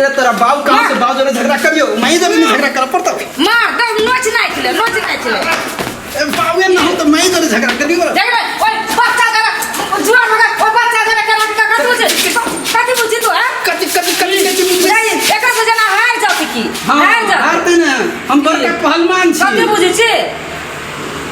रे तोरा बाऊ कहाँ से बाऊ जोरे झगड़ा करियो मैं जब नहीं झगड़ा कर पड़ता। मार दम नोच नाही छले, नोच नाही छले। ए, बाऊ ना हो तो मैं जोरे झगड़ा करियो। झगड़ा ओए बच्चा जरा जुआन होगा, ओए बच्चा जरा करा के कथी बुझे, कथी बुझी तू? हां, कथी कथी कथी कथी बुझी? नहीं, एकरा से जना हार जाओ की। हाँ, हार जाओ। हारते ना, हम बड़का पहलवान छी। कथी बुझी छी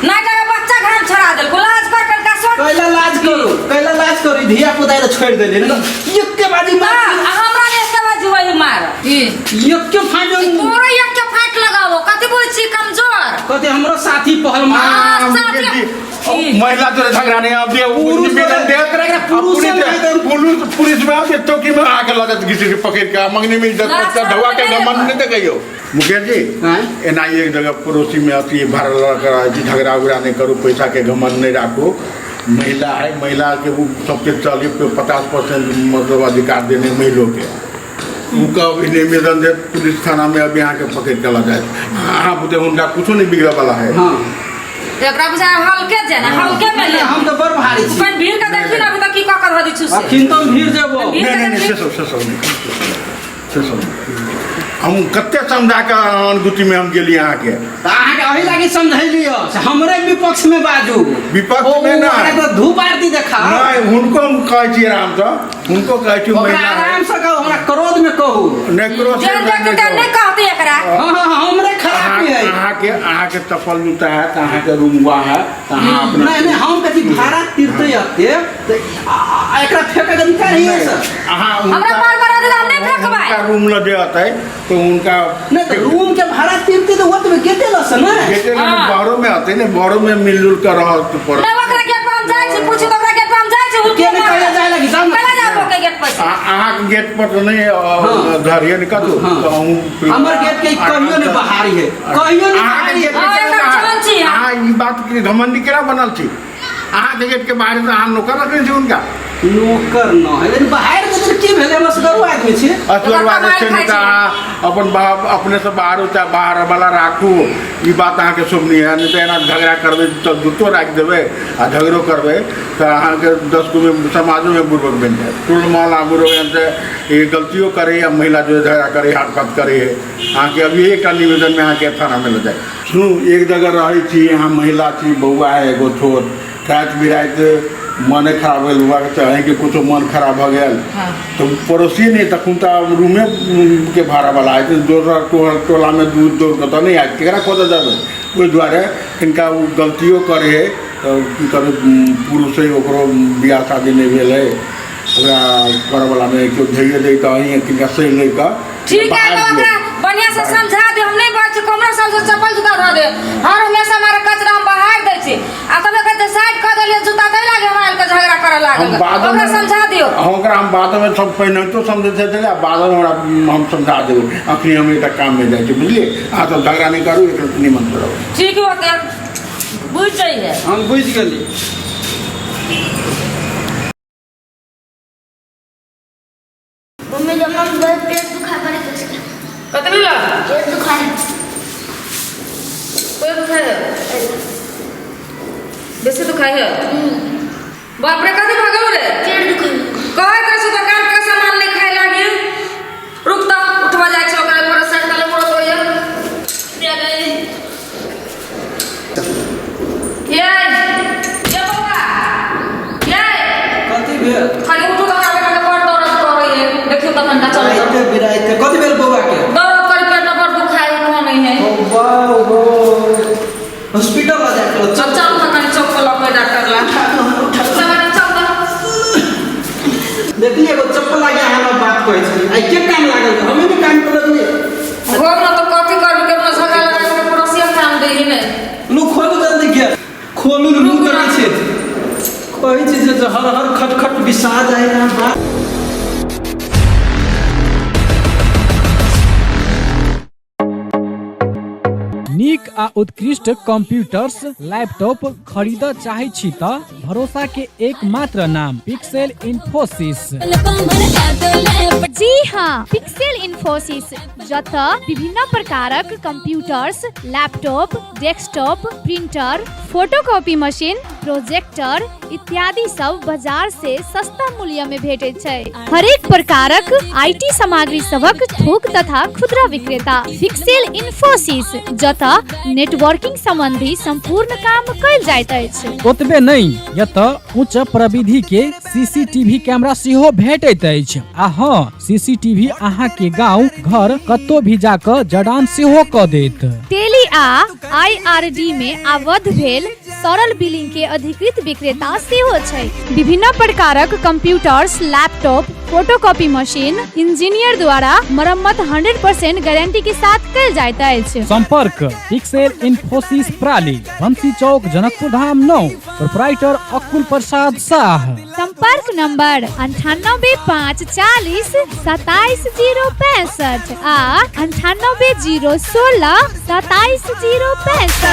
ना का बच्चा घाम छोड़ा देल को लाज कर कर का सोच। कैला लाज करू, कैला लाज करू, धिया पुता ले छोड़ देले ना एक के बाजी ना मार। हमरा ने एक बाजी वही मार एक के फाटो। तोरो एक के फाट लगावो, कथी बुझी छी कमजोर? कथी हमरो साथी पहलवान। हाँ, मुकेश साथी। जी, महिला तोरे झगड़ा नहीं अब ये पुरुष निवेदन वाला- दे। एकरा अब पुरुष पुलिस नहीं तो- पुलिस पुलिस में आके चौकी में आके लगत किसी के पकड़ के मंगनी में इज्जत ना, बच्चा ढवा के नहीं घमंड नहीं देखियो मुकेश जी। हाँ? एना एक जगह पड़ोसी में अथी भाड़ा लगा रहे छी, झगड़ा उगड़ा नहीं करू, पैसा के घमंड नहीं राखू। महिला है, महिला के वो सबके चली 50% मतलब अधिकार देने महिलो के। उनका अभी निवेदन दे पुलिस थाना में अभी यहाँ के पकड़ के ला जाए। हाँ बुझे उनका कुछ नहीं बिगड़े वाला है। हाँ। एकरा बुझा हल्के जे ना, हल्के में ले। हम तो बड़ भारी छी। अपन भीड़ के देखी ना अभी तक की कह कर दी छु से। अखिन तो भीड़ जेबो। भीड़ नहीं नहीं नहीं, से सब से सब नहीं, से सब नहीं। हम कते समझा के अनगुटी में हम गेली अहाँके। तऽ अहाँके एहि लागी समझैलियो से हमरे विपक्ष में बाजू। विपक्ष ओ, में ना। ओकरा तऽ धूप आरती देखा। नहीं, हुनको हम कहै छी आरामसँ, हुनको कहै छी ओकरा महिला है। आरामसँ कहू, हमरा क्रोध में कहू। नहीं, क्रोध जे में देखते नहीं ते कहू। नहीं कहते एकरा। हाँ हाँ हाँ, हमरे खराब है। अहाँके अहाँके चप्पल जूता है तऽ अहाँके रूमवा है तऽ अहाँ अपना। नहीं नहीं, हम कथी भाड़ा तीरते अते तऽ एकरा फेंके के अधिकार है सर। अहाँ हमरा हुनका बार बार आदत हम नहीं फेंकबै। हुनका रूम लऽ जे अतै तऽ हुनका नहीं तऽ रूम के भाड़ा तीरते तऽ ओतबे गेटे लऽ से ने। गेटे लऽ हाँ। बाहरो में अतै ने, बाहरो में मिलजुल के रहत पड़त। नहीं, ओकरा गेट पर हम जाइ छी, पूछू तऽ ओकरा गेट पर हम जाइ छी, हुनके के नहीं मारब। कहले जाय लागी, जाउ ने। कहले जाबो के गेट पर से। अहाँके गेट पर तऽ नहीं हाँ। धरिए ने कतौ। हाँ। तऽ अहूँ हमर गेट के कहियो नहीं बहारी है, कहियो नहीं अहाँके बहारी गेट है। के हाँ, केना एकर बाहर? जान छी अहाँ। अहाँ ई बात के घमंडी केना बनल छी? अहाँके गेट के बाहर तऽ अहाँ नौकर रखने छी हुनका। नौकर न है, लेकिन बाहर के तऽ की भेलै, हम असगरो आदमी छी। असगर आदमी कमाइ छै खाइ तऽ अहाँ अपन बाप अपने से बाहर चाहे बाहर वाला राखू, ई बात अहाँके शोभनीय है। नहीं तऽ एना झगड़ा करबै तऽ जूतो राखि देबै आ झगड़ो करबै तऽ अहाँके 10 गो में समाजो में बुड़बक बनि जायत। टोल मोहल्ला बुड़बक बनि जायत, ई गलतियो करे या महिला जो झगड़ा करे हाथ पात करे है। अहाँके अभी एकटा निवेदन में अहाँके थाना में लऽ जायत। सुनू, एक जगह रहै छी अहाँ, महिला छी, बौआ है एगो छोट, राति बिराति मने खराब भेल बौआके, चाहे अहीँके कुछो मन खराब भऽ गेल तऽ पड़ोसी नहि तखन तऽ रूमे के भाड़ा वाला आयत, दोसर टोलामे दूर दूर कतऽ नहि आयत, केकरा खोजऽ जेबै? ओहि दुआरे हिनका ओ गलतियो करै हइ तऽ की करबै, पुरुष हइ, ओकरो बियाह शादी नहि भेल हइ, ओकरा करऽवला नहि, केओ धैर्य दै तऽ अहीँ किनका सही लै कऽ ठीक है, तो बाहर ओकरा दियौ। बढ़िया से समझा दे। हम नहीं बात छी, कमरा सब से चप्पल जूता धो दे, हर हमेशा हमारे कचरा हम बाहर दै छी आ तबे कहते साइड कर देलिए जूता तै लागे हमरा आयल के झगड़ा करे लागल। हम बाद में ओकरा समझा दियो। हाँ, ओकरा हम बाद में सब पहिनतो समझे छलै आ बाद में हमरा हम समझा देबै। अखनी हम एकटा काम में जाइ छी, बुझलिए? अहाँ सब झगड़ा नहीं करू, एक निमन से रहू। ठीक होते, बुझ जाइए। हम बुझि गेली। मम्मी, जब हम बहुत पेट दुखा पड़े तो उसका। कतबी लग? पेट दुखा है। पेट दुखा है? बेसी दुखा है? बाप रे, कथी भगल रे? पेट दुखा है। कहैत रहै छै दुकान के सामान नहीं खाए लागी। रुक त, उठवा जाइ छै ओकरा पर साइड तले मोड़ तो ये। दे गई। ये ये बौआ। ये। कथी भेल? खाली उठू तऽ ओकरा बेटा के बड़ दर्द करै है। देखियौ तऽ कनिटा चल। राइते बिराइते कथी भेल बौआ के? दर्द करी पेट में बड़ दुखाइ है, कोन है? ओ वाह हो, हॉस्पिटल आ जाए चल। चल चल तऽ कनि चौक पर लऽ के डॉक्टर ला। चल बेटा, चल तऽ। देखली एगो चप्पल लागे अहाँ बात कहै छी, आइ के काम लागल? हमे ने काम कर लगली। घर में तऽ कथी करबी, केतना झगड़ा लगा के पड़ोसिया काम दै ने। लू खोलू जल्दी गेट खोलू, लू करै छै, कहै छै जे हर हर खट खट बिसा जाए ना बात। नीक आ उत्कृष्ट कंप्यूटर्स लैपटॉप खरीदऽ चाहै छी तऽ भरोसा के एकमात्र नाम पिक्सेल इन्फोसिस। जी हाँ, पिक्सेल इन्फोसिस, जतऽ विभिन्न प्रकारक computers, laptop, desktop, printer, photocopy machine, projector, इत्यादि सब बाजार से सस्ता मूल्य में भेटैत छै। हरेक प्रकारक IT सामग्री सभक थोक तथा खुदरा विक्रेता पिक्सेल इन्फोसिस, जतऽ नेटवर्किंग संबंधी संपूर्ण काम कयल जाइत अछि। ओतबे नहि, एतऽ उच्च प्रविधि के सीसीटीवी कैमरा सेहो भेटैत अछि। आ हँ, सीसीटीवी अहाँ के गांव घर कतौ भी जाकऽ जड़ान सेहो कऽ देत। टेली आ आईआरडी में आबद्ध भेल सरल बिलिंग के अधिकृत विक्रेता सेहो छै। विभिन्न प्रकारक computers, laptop, photocopy machine engineer द्वारा मरम्मत 100% गारंटी के साथ कयल जाइत अछि। संपर्क पिक्सेल इन्फोसिस प्राली, बंसी चौक, जनकपुर धाम 9, प्रोपराइटर अकुल प्रसाद शाह। संपर्क नंबर 98 540 27065 आ 98 016 27065।